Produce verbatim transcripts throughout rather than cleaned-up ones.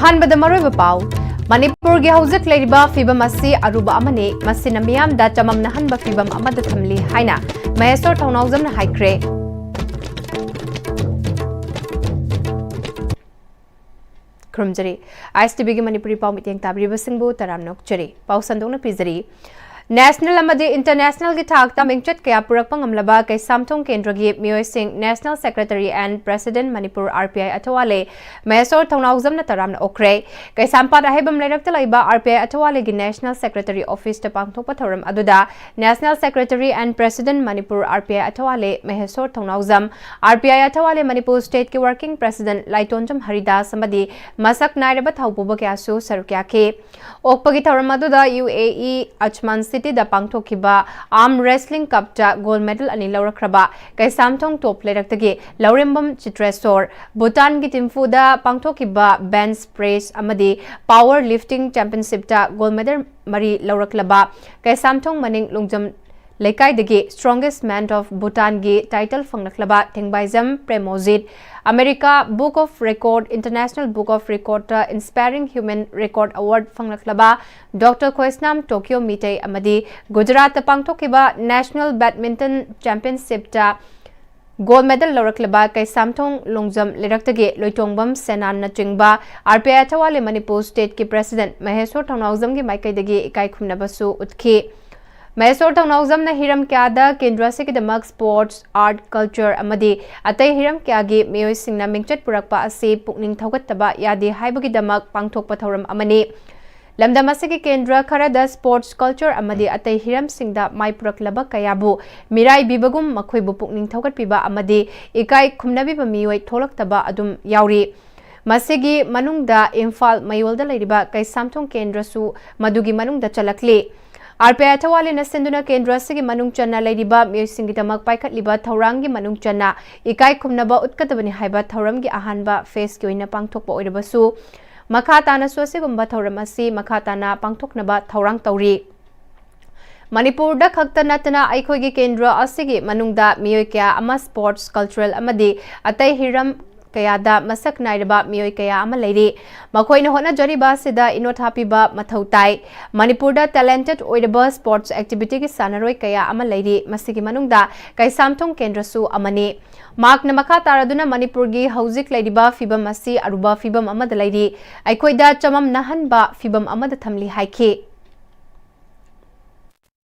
ꯑꯍꯥꯟꯕꯗ ꯃꯔꯨꯑꯣꯏꯕ ꯄꯥꯎ꯫ ꯃꯅꯤꯄꯨꯔꯒꯤ ꯍꯧꯖꯤꯛ ꯂꯩꯔꯤꯕ ꯐꯤꯕꯝ ꯑꯁꯤ ꯑꯔꯨꯕ ꯑꯃꯅꯤ, ꯃꯁꯤꯅ ꯃꯤꯌꯥꯝꯗ ꯆꯃꯝꯅꯍꯟꯕ ꯐꯤꯕꯝ ꯑꯃꯗ ꯊꯝꯂꯤ ꯍꯥꯏꯅ ꯃꯍꯦꯁꯣꯔ ꯊꯧꯅꯥꯎꯖꯝꯅ ꯍꯥꯏꯈ꯭ꯔꯦ꯫ ꯈꯨꯔꯨꯝꯖꯔꯤ꯫ ꯑꯥꯏ ꯑꯦꯁ ꯇꯤ ꯚꯤꯒꯤ ꯃꯅꯤꯄꯨꯔꯤ ꯄꯥꯎ ꯃꯤꯠꯌꯦꯡ ꯇꯥꯕꯤꯔꯤꯕꯁꯤꯡꯕꯨ ꯇꯔꯥꯝꯅ ꯑꯣꯛꯆꯔꯤ꯫ ꯄꯥꯎ ꯁꯟꯗꯣꯛꯅ ꯄꯤꯖꯔꯤ꯫ ꯅꯦꯁꯅꯦꯜ ꯑꯃꯗꯤ ꯏꯟꯇꯔꯅꯦꯁꯅꯦꯜꯒꯤ ꯊꯥꯛꯇ ꯃꯤꯡꯆꯠ ꯀꯌꯥ ꯄꯨꯔꯛꯄ ꯉꯝꯂꯕ ꯀꯩꯁꯥꯝꯊꯣꯡ ꯀꯦꯟꯗ꯭ꯔꯒꯤ ꯃꯤꯑꯣꯏꯁꯤꯡ, National Secretary and President Manipur, R P I, ꯑꯊꯋꯥꯂꯦ ꯃꯍꯦꯁꯣꯔ ꯊꯧꯅꯥꯎꯖꯝꯅ ꯇꯔꯥꯝꯅ ꯑꯣꯛꯈ꯭ꯔꯦ꯫ ꯀꯩꯁꯥꯝꯄꯥꯠ ꯑꯍꯩꯕꯝ ꯂꯩꯔꯛꯇ ꯂꯩꯕ R P I ꯑꯊꯋꯥꯂꯦꯒꯤ National Secretary Officeꯇ ꯄꯥꯡꯊꯣꯛꯄ ꯊꯧꯔꯝ ꯑꯗꯨꯗ National Secretary and President Manipur, R P I, ꯑꯊꯋꯥꯂꯦ Mysore Thounaojam, R P I ꯑꯊꯋꯥꯂꯦ Manipur Stateꯀꯤ Working President ꯂꯥꯏꯇꯣꯟꯖꯝ Haridas ꯑꯃꯗꯤ ꯃꯁꯛ ꯅꯥꯏꯔꯕ ꯊꯧꯄꯨꯕ ꯀꯌꯥꯁꯨ ꯁꯔꯨꯛ ꯌꯥꯈꯤ꯫ ꯑꯣꯛꯄꯒꯤ ꯊꯧꯔꯝ ꯑꯗꯨꯗ U A E Ajman Cityꯗ ꯄꯥꯡꯊꯣꯛꯈꯤꯕ Arm Wrestling Cupꯇ gold medal ꯑꯅꯤ ꯂꯧꯔꯛꯈ꯭ꯔꯕ ꯀꯩꯁꯥꯝꯊꯣꯡ ꯇꯣꯞ ꯂꯩꯔꯛꯇꯒꯤ ꯂꯧꯔꯦꯝꯕꯝ ꯆꯤꯇ꯭ꯔꯦꯁꯣꯔ, ꯚꯨꯇꯥꯟꯒꯤ ꯇꯤꯝꯐꯨꯗ ꯄꯥꯡꯊꯣꯛꯈꯤꯕ Bench Press ꯑꯃꯗꯤ Power Lifting Championshipꯇ gold medal ꯃꯔꯤ ꯂꯧꯔꯛꯂꯕ ꯀꯩꯁꯥꯝꯊꯣꯡ ꯃꯅꯤꯡ ꯂꯣꯡꯖꯝ ꯂꯩꯀꯥꯏꯗꯒꯤ Strongest Man of Bhutanꯒꯤ title ꯐꯪꯂꯛꯂꯕ Thengbaijam Premojit, America Book of Record, International Book of Recordꯇ Inspiring Human Record Award ꯐꯪꯂꯛꯂꯕ Doctor ꯈꯣꯏꯁꯅꯥꯝ ꯇꯣꯀꯤꯌꯣ ꯃꯤꯇꯩ ꯑꯃꯗꯤ ꯒꯨꯖꯔꯥꯠꯇ ꯄꯥꯡꯊꯣꯛꯈꯤꯕ National Badminton Championshipꯇ gold medal ꯂꯧꯔꯛꯂꯕ Keishamthong Longjam ꯂꯩꯔꯛꯇꯒꯤ Loitongbam ꯁꯦꯅꯥꯟꯅꯆꯤꯡꯕ R P I ꯑꯊꯋꯥꯂꯦ Manipur Stateꯀꯤ President ꯃꯍꯦꯁꯣꯔ ꯊꯧꯅꯥꯎꯖꯝꯒꯤ ꯃꯥꯏꯀꯩꯗꯒꯤ ꯏꯀꯥꯏ ꯈꯨꯝꯅꯕꯁꯨ ꯎꯠꯈꯤ꯫ ꯃꯍꯦꯁꯣꯔ ꯊꯧꯅꯥꯎꯖꯝꯅ ꯍꯤꯔꯝ ꯀꯌꯥꯗ ꯀꯦꯟꯗ꯭ꯔ ꯑꯁꯤꯒꯤꯗꯃꯛ sports, art, culture ꯑꯃꯗꯤ ꯑꯇꯩ ꯍꯤꯔꯝ ꯀꯌꯥꯒꯤ ꯃꯤꯑꯣꯏꯁꯤꯡꯅ ꯃꯤꯡꯆꯠ ꯄꯨꯔꯛꯄ ꯑꯁꯤ ꯄꯨꯛꯅꯤꯡ ꯊꯧꯒꯠꯇꯕ ꯌꯥꯗꯦ ꯍꯥꯏꯕꯒꯤꯗꯃꯛ ꯄꯥꯡꯊꯣꯛꯄ ꯊꯧꯔꯝ ꯑꯃꯅꯤ꯫ ꯂꯝꯗꯝ ꯑꯁꯤꯒꯤ ꯀꯦꯟꯗ꯭ꯔ ꯈꯔꯗ sports, culture ꯑꯃꯗꯤ ꯑꯇꯩ ꯍꯤꯔꯝꯁꯤꯡꯗ ꯃꯥꯏ ꯄꯨꯔꯛꯂꯕ ꯀꯌꯥꯕꯨ ꯃꯤꯔꯥꯏꯕꯤꯕꯒꯨꯝ ꯃꯈꯣꯏꯕꯨ ꯄꯨꯛꯅꯤꯡ ꯊꯧꯒꯠꯄꯤꯕ ꯑꯃꯗꯤ ꯏꯀꯥꯏ ꯈꯨꯝꯅꯕꯤꯕ ꯃꯤꯑꯣꯏ ꯊꯣꯛꯂꯛꯇꯕ ꯑꯗꯨꯝ ꯌꯥꯎꯔꯤ꯫ ꯃꯁꯤꯒꯤ ꯃꯅꯨꯡꯗ ꯏꯝꯐꯥꯜ ꯃꯌꯣꯜꯗ ꯂꯩꯔꯤꯕ ꯀꯩꯁꯥꯝꯊꯣꯡ ꯀꯦꯟꯗ꯭ꯔꯁꯨ ꯃꯗꯨꯒꯤ ꯃꯅꯨꯡꯗ ꯆꯜꯂꯛꯂꯤ꯫ R P I ꯑꯊꯋꯥꯂꯦꯅ ꯁꯤꯟꯗꯨꯅ ꯀꯦꯟꯗ꯭ꯔ ꯑꯁꯤꯒꯤ ꯃꯅꯨꯡ ꯆꯟꯅ ꯂꯩꯔꯤꯕ ꯃꯤꯑꯣꯏꯁꯤꯡꯒꯤꯗꯃꯛ ꯄꯥꯏꯈꯠꯂꯤꯕ ꯊꯧꯔꯥꯡꯒꯤ ꯃꯅꯨꯡ ꯆꯟꯅ ꯏꯀꯥꯏ ꯈꯨꯝꯅꯕ ꯎꯠꯀꯗꯕꯅꯤ ꯍꯥꯏꯕ ꯊꯧꯔꯝꯒꯤ ꯑꯍꯥꯟꯕ phaseꯀꯤ ꯑꯣꯏꯅ ꯄꯥꯡꯊꯣꯛꯄ ꯑꯣꯏꯔꯕꯁꯨ, ꯃꯈꯥ ꯇꯥꯅꯁꯨ ꯑꯁꯤꯒꯨꯝꯕ ꯊꯧꯔꯝ ꯑꯁꯤ ꯃꯈꯥ ꯇꯥꯅ ꯄꯥꯡꯊꯣꯛꯅꯕ ꯊꯧꯔꯥꯡ ꯇꯧꯔꯤ꯫ ꯃꯅꯤꯄꯨꯔꯗ ꯈꯛꯇ ꯅꯠꯇꯅ ꯑꯩꯈꯣꯏꯒꯤ ꯀꯦꯟꯗ꯭ꯔ ꯑꯁꯤꯒꯤ ꯃꯅꯨꯡꯗ ꯃꯤꯑꯣꯏ ꯀꯌꯥ ꯑꯃ sports, cultural ꯑꯃꯗꯤ ꯑꯇꯩ ꯍꯤꯔꯝ ꯀꯌꯥꯗ ꯃꯁꯛ ꯅꯥꯏꯔꯕ ꯃꯤꯑꯣꯏ ꯀꯌꯥ ꯑꯃ ꯂꯩꯔꯤ꯫ ꯃꯈꯣꯏꯅ ꯍꯣꯠꯅꯖꯔꯤꯕ ꯑꯁꯤꯗ ꯏꯅꯣꯠ ꯍꯥꯞꯄꯤꯕ ꯃꯊꯧ ꯇꯥꯏ꯫ ꯃꯅꯤꯄꯨꯔꯗ talented ꯑꯣꯏꯔꯕ sports activity ꯒꯤ ꯁꯥꯟꯅꯔꯣꯏ ꯀꯌꯥ ꯑꯃ ꯂꯩꯔꯤ꯫ ꯃꯁꯤꯒꯤ ꯃꯅꯨꯡꯗ ꯀꯩꯁꯥꯝꯊꯣꯡ ꯀꯦꯟꯗ꯭ꯔꯁꯨ ꯑꯃꯅꯤ꯫ ꯃꯍꯥꯛꯅ ꯃꯈꯥ ꯇꯥꯔꯗꯨꯅ ꯃꯅꯤꯄꯨꯔꯒꯤ ꯍꯧꯖꯤꯛ ꯂꯩꯔꯤꯕ ꯐꯤꯕꯝ ꯑꯁꯤ ꯑꯔꯨꯕ ꯐꯤꯕꯝ ꯑꯃꯗ ꯂꯩꯔꯤ꯫ ꯑꯩꯈꯣꯏꯗ ꯆꯃꯝꯅꯍꯟꯕ ꯐꯤꯕꯝ ꯑꯃꯗ ꯊꯝꯂꯤ ꯍꯥꯏꯈꯤ꯫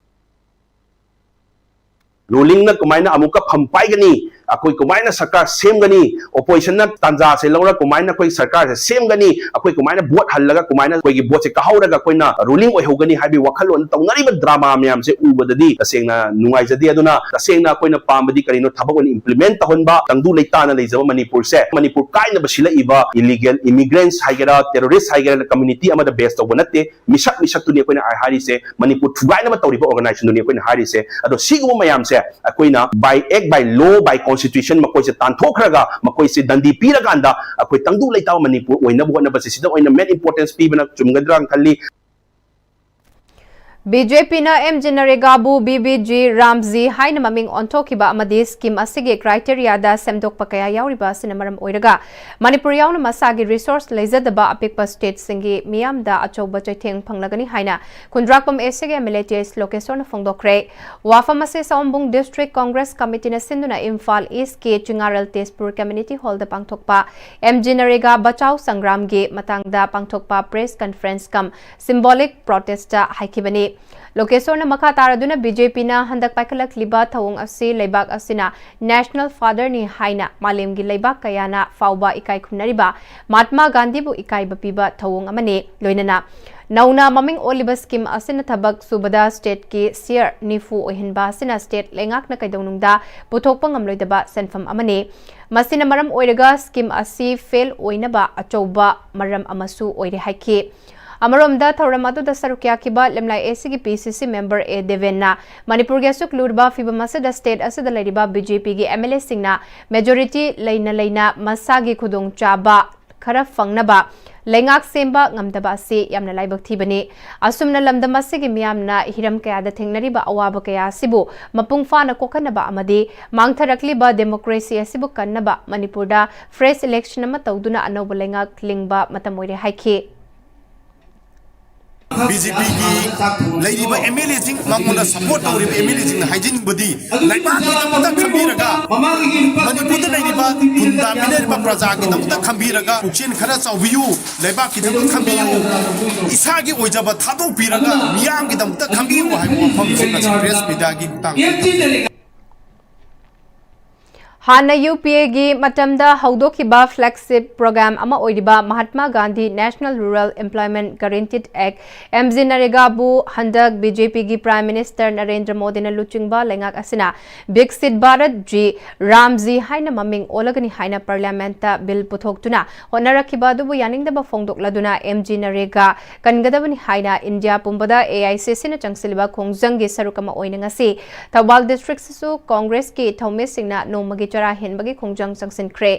Ruling ꯅ ꯀꯃꯥꯏꯅ ꯑꯃꯨꯛꯀ ꯐꯝ ꯄꯥꯏꯒꯅꯤ, ꯑꯩꯈꯣꯏ ꯀꯃꯥꯏꯅ ꯁꯔꯀꯥꯔ ꯁꯦꯝꯒꯅꯤ, opposition ꯅ ꯇꯥꯟꯖꯥꯁꯦ ꯂꯧꯔꯒ ꯀꯃꯥꯏꯅ ꯑꯩꯈꯣꯏ ꯁꯔꯀꯥꯔꯁꯦ ꯁꯦꯝꯒꯅꯤ, ꯑꯩꯈꯣꯏ ꯀꯃꯥꯏꯅ vote ꯍꯜꯂꯒ ꯀꯃꯥꯏꯅ ꯑꯩꯈꯣꯏꯒꯤ vote ꯁꯦ ꯀꯥꯍꯧꯔꯒ ꯑꯩꯈꯣꯏꯅ ruling ꯑꯣꯏꯍꯧꯒꯅꯤ ꯍꯥꯏꯕꯒꯤ ꯋꯥꯈꯜꯂꯣꯟ ꯇꯧꯅꯔꯤꯕ drama ꯃꯌꯥꯝꯁꯦ ꯎꯕꯗꯗꯤ ꯇꯁꯦꯡꯅ ꯅꯨꯡꯉꯥꯏꯖꯗꯦ꯫ ꯑꯗꯨꯅ ꯇꯁꯦꯡꯅ ꯑꯩꯈꯣꯏꯅ ꯄꯥꯝꯕꯗꯤ ꯀꯔꯤꯅꯣ, ꯊꯕꯛ ꯑꯣꯏꯅ implement ꯇꯧꯍꯟꯕ, ꯇꯪꯗꯨ ꯂꯩꯇꯥꯅ ꯂꯩꯖꯕ ꯃꯅꯤꯄꯨꯔꯁꯦ, ꯃꯅꯤꯄꯨꯔ ꯀꯥꯏꯅꯕ ꯁꯤꯜꯂꯛꯏꯕ illegal immigrants ꯍꯥꯏꯒꯦꯔꯥ, terrorist ꯍꯥꯏꯒꯦꯔꯥ, community ꯑꯃꯗ base ꯇꯧꯕ ꯅꯠꯇꯦ꯫ ꯃꯤꯁꯛ ꯃꯤꯁꯛꯇꯨꯅꯤ ꯑꯩꯈꯣꯏꯅ ꯍꯥꯏ-, ꯍꯥꯏꯔꯤꯁꯦ, ꯃꯅꯤꯄꯨꯔ ꯊꯨꯒꯥꯏꯅꯕ ꯇꯧꯔꯤꯕ organization ꯗꯨꯅꯤ ꯑꯩꯈꯣꯏꯅ ꯍꯥꯏꯔꯤꯁꯦ꯫ ꯑꯗꯣ ꯁꯤꯒꯨꯝꯕ ꯃꯌꯥꯝꯁꯦ ꯑꯩꯈꯣꯏꯅ by act, by law, by constitution ꯃꯈꯣꯏꯁꯦ ꯇꯥꯟꯊꯣꯛꯈ꯭ꯔꯒ, ꯃꯈꯣꯏꯁꯦ ꯗꯟꯗꯤ ꯄꯤꯔꯀꯥꯟꯗ ꯑꯩꯈꯣꯏ ꯇꯪꯗꯨ ꯂꯩꯇꯥꯕ ꯃꯅꯤꯄꯨꯔ ꯑꯣꯏꯅꯕ ꯍꯣꯠꯅꯕꯁꯦ ꯁꯤꯗ ꯑꯣꯏꯅ main importance ꯄꯤꯕꯅ ꯆꯨꯝꯒꯗ꯭ꯔꯥ ꯈꯜꯂꯤ꯫ BJP ꯅ M G NREGA ꯕꯨ B B G RAMGI ꯍꯥꯏꯅ ꯃꯃꯤꯡ ꯑꯣꯟꯊꯣꯛꯈꯤꯕ ꯑꯃꯗꯤ scheme ꯑꯁꯤꯒꯤ criteria ꯗ ꯁꯦꯝꯗꯣꯛꯄ ꯀꯌꯥ ꯌꯥꯎꯔꯤꯕ ꯑꯁꯤꯅ ꯃꯔꯝ ꯑꯣꯏꯔꯒ ꯃꯅꯤꯄꯨꯔ ꯌꯥꯎꯅ ꯃꯁꯥꯒꯤ resource ꯂꯩꯖꯗꯕ ꯑꯄꯤꯛꯄ state ꯁꯤꯡꯒꯤ ꯃꯤꯌꯥꯝꯗ ꯑꯆꯧꯕ ꯆꯩꯊꯦꯡ ꯐꯪꯂꯒꯅꯤ ꯍꯥꯏꯅ ꯈꯨꯟꯗ꯭ꯔꯥꯛꯄꯝ AC ꯒꯤ MLA T S ꯂꯣꯀꯦꯁꯣꯔꯅ ꯐꯣꯡꯗꯣꯛꯈ꯭ꯔꯦ꯫ ꯋꯥꯐꯝ ꯑꯁꯤ ꯁꯑꯣꯝꯕꯨꯡ District Congress Committee ꯅ ꯁꯤꯟꯗꯨꯅ ꯏꯝꯐꯥꯜ East ꯀꯤ ꯆꯤꯉꯥꯔꯦꯜ ꯇꯦꯖꯄꯨꯔ Community Hall ꯗ ꯄꯥꯡꯊꯣꯛꯄ M G NREGA ꯕꯆꯥꯎ ꯁꯪꯒ꯭ꯔꯥꯝꯒꯤ ꯃꯇꯥꯡꯗ ꯄꯥꯡꯊꯣꯛꯄ press conference cum symbolic protest ꯇ ꯍꯥꯏꯈꯤꯕꯅꯤ꯫ ꯂꯣꯀꯦꯁꯣꯔꯅ ꯃꯈꯥ ꯇꯥꯔꯗꯨꯅ BJP ꯅ ꯍꯟꯗꯛ ꯄꯥꯏꯈꯠꯂꯛꯂꯤꯕ ꯊꯧꯑꯣꯡ ꯑꯁꯤ ꯂꯩꯕꯥꯛ ꯑꯁꯤꯅ national father ꯅꯤ ꯍꯥꯏꯅ ꯃꯥꯂꯦꯝꯒꯤ ꯂꯩꯕꯥꯛ ꯀꯌꯥꯅ ꯐꯥꯎꯕ ꯏꯀꯥꯏ ꯈꯨꯝꯅꯔꯤꯕ ꯃꯍꯥꯇꯃꯥ ꯒꯥꯟꯙꯤꯕꯨ ꯏꯀꯥꯏꯕ ꯄꯤꯕ ꯊꯧꯑꯣꯡ ꯑꯃꯅꯤ꯫ ꯂꯣꯏꯅꯅ ꯅꯧꯅ ꯃꯃꯤꯡ ꯑꯣꯜꯂꯤꯕ scheme ꯑꯁꯤꯅ ꯊꯕꯛ ꯁꯨꯕꯗ state ꯀꯤ share ꯅꯤꯐꯨ ꯑꯣꯏꯍꯟꯕ ꯑꯁꯤꯅ state ꯂꯩꯉꯥꯛꯅ ꯀꯩꯗꯧꯅꯨꯡꯗ ꯄꯨꯊꯣꯛꯄ ꯉꯝꯂꯣꯏꯗꯕ ꯁꯦꯟꯐꯝ ꯑꯃꯅꯤ꯫ ꯃꯁꯤꯅ ꯃꯔꯝ ꯑꯣꯏꯔꯒ scheme ꯑꯁꯤ fail ꯑꯣꯏꯅꯕ ꯑꯆꯧꯕ ꯃꯔꯝ ꯑꯃꯁꯨ ꯑꯣꯏꯔꯦ ꯍꯥꯏꯈꯤ꯫ ꯑꯃꯔꯣꯝꯗ ꯊꯧꯔꯝ ꯑꯗꯨꯗ ꯁꯔꯨꯛ ꯌꯥꯈꯤꯕ ꯂꯝꯂꯥꯏ AC ꯒꯤ PCC member A ꯗꯦꯕꯦꯟꯅ ꯃꯅꯤꯄꯨꯔꯒꯤ ꯑꯁꯨꯛ ꯂꯨꯔꯕ ꯐꯤꯕꯝ ꯑꯁꯤꯗ state ꯑꯁꯤꯗ ꯂꯩꯔꯤꯕ BJP ꯒꯤ MLA ꯁꯤꯡꯅ majority ꯂꯩꯅ ꯂꯩꯅ ꯃꯁꯥꯒꯤ ꯈꯨꯗꯣꯡꯆꯥꯕ ꯈꯔ ꯐꯪꯅꯕ ꯂꯩꯉꯥꯛ ꯁꯦꯝꯕ ꯉꯝꯗꯕ ꯑꯁꯤ ꯌꯥꯝꯅ ꯂꯥꯏꯕꯛ ꯊꯤꯕꯅꯤ꯫ ꯑꯁꯨꯝꯅ ꯂꯝꯗꯝ ꯑꯁꯤꯒꯤ ꯃꯤꯌꯥꯝꯅ ꯍꯤꯔꯝ ꯀꯌꯥꯗ ꯊꯦꯡꯅꯔꯤꯕ ꯑꯋꯥꯕ ꯀꯌꯥ ꯑꯁꯤꯕꯨ ꯃꯄꯨꯡ ꯐꯥꯅ ꯀꯣꯛꯍꯟꯅꯕ ꯑꯃꯗꯤ ꯃꯥꯡꯊꯔꯛꯂꯤꯕ democracy ꯑꯁꯤꯕꯨ ꯀꯟꯅꯕ ꯃꯅꯤꯄꯨꯔꯗ fresh election ꯑꯃ ꯇꯧꯗꯨꯅ ꯑꯅꯧꯕ ꯂꯩꯉꯥꯛ ꯂꯤꯡꯕ ꯃꯇꯝ ꯑꯣꯏꯔꯦ ꯍꯥꯏꯈꯤ꯫ ꯕꯤꯖꯦꯄꯤꯒꯤ ꯂꯩꯔꯤꯕ ꯑꯦꯝ ꯑꯦꯜ ꯑꯦꯁꯤꯡ, ꯃꯉꯣꯟꯗ support ꯇꯧꯔꯤꯕ ꯑꯦꯝ ꯑꯦꯜ ꯑꯦꯁꯤꯡꯅ ꯍꯥꯏꯖꯅꯤꯡꯕꯗꯤ, ꯂꯩꯕꯥꯛꯀꯤꯗꯃꯛꯇ ꯈꯟꯕꯤꯔꯒ, ꯃꯅꯤꯄꯨꯔꯗ ꯂꯩꯔꯤꯕ ꯈꯨꯟꯗꯥꯃꯤꯟꯅꯔꯤꯕ ꯄ꯭ꯔꯖꯥꯒꯤꯗꯃꯛꯇ ꯈꯟꯕꯤꯔꯒ, ꯄꯨꯛꯆꯦꯜ ꯈꯔ ꯆꯥꯎꯕꯤꯌꯨ, ꯂꯩꯕꯥꯛꯀꯤꯗꯃꯛꯇ ꯈꯟꯕꯤꯌꯨ, ꯏꯁꯥꯒꯤ ꯑꯣꯏꯖꯕ ꯊꯥꯗꯣꯛꯄꯤꯔꯒ ꯃꯤꯌꯥꯝꯒꯤꯗꯃꯛꯇ ꯈꯟꯕꯤꯌꯨ ꯍꯥꯏꯕ ꯋꯥꯐꯝꯁꯤꯡ ꯑꯁꯤ press media ꯒꯤ ꯈꯨꯠꯊꯥꯡꯗ ꯍꯥꯟꯅ ꯌꯨ ꯄꯤ ꯑꯦꯒꯤ ꯃꯇꯝꯗ ꯍꯧꯗꯣꯛꯈꯤꯕ flagship program ꯑꯃ ꯑꯣꯏꯔꯤꯕ Mahatma Gandhi National Rural Employment Guaranteed Act, M G ꯅꯔꯦꯒꯥꯕꯨ ꯍꯟꯗꯛ ꯕꯤ ꯖꯦ ꯄꯤꯒꯤ Prime Minister ꯅꯔꯦꯟꯗ꯭ꯔ ꯃꯣꯗꯤꯅ ꯂꯨꯆꯤꯡꯕ ꯂꯩꯉꯥꯛ ꯑꯁꯤꯅ Viksit Bharat G RAM G ꯍꯥꯏꯅ ꯃꯃꯤꯡ ꯑꯣꯜꯂꯒꯅꯤ ꯍꯥꯏꯅ Parliament ꯇ bill ꯄꯨꯊꯣꯛꯇꯨꯅ ꯍꯣꯠꯅꯔꯛꯈꯤꯕ ꯑꯗꯨꯕꯨ ꯌꯥꯅꯤꯡꯗꯕ ꯐꯣꯡꯗꯣꯛꯂꯗꯨꯅ ꯑꯦꯝ ꯖꯤ ꯅꯔꯦꯒꯥ ꯀꯟꯒꯗꯕꯅꯤ ꯍꯥꯏꯅ ꯏꯟꯗꯤꯌꯥ ꯄꯨꯝꯕꯗ ꯑꯦ ꯑꯥꯏ ꯁꯤ ꯁꯤꯅ ꯆꯪꯁꯤꯜꯂꯤꯕ ꯈꯣꯡꯖꯪꯒꯤ ꯁꯔꯨꯛ ꯑꯃ ꯑꯣꯏꯅ ꯉꯁꯤ ꯊꯧꯕꯥꯜ district ꯁꯤꯁꯨ ꯀꯣꯡꯒ꯭ꯔꯦꯁꯀꯤ ꯊꯧꯃꯤꯁꯤꯡꯅ ꯅꯣꯡꯃꯒꯤ ꯆꯔꯥ ꯍꯦꯟꯕꯒꯤ ꯈꯣꯡꯖꯪ ꯆꯪꯁꯤꯟꯈ꯭ꯔꯦ꯫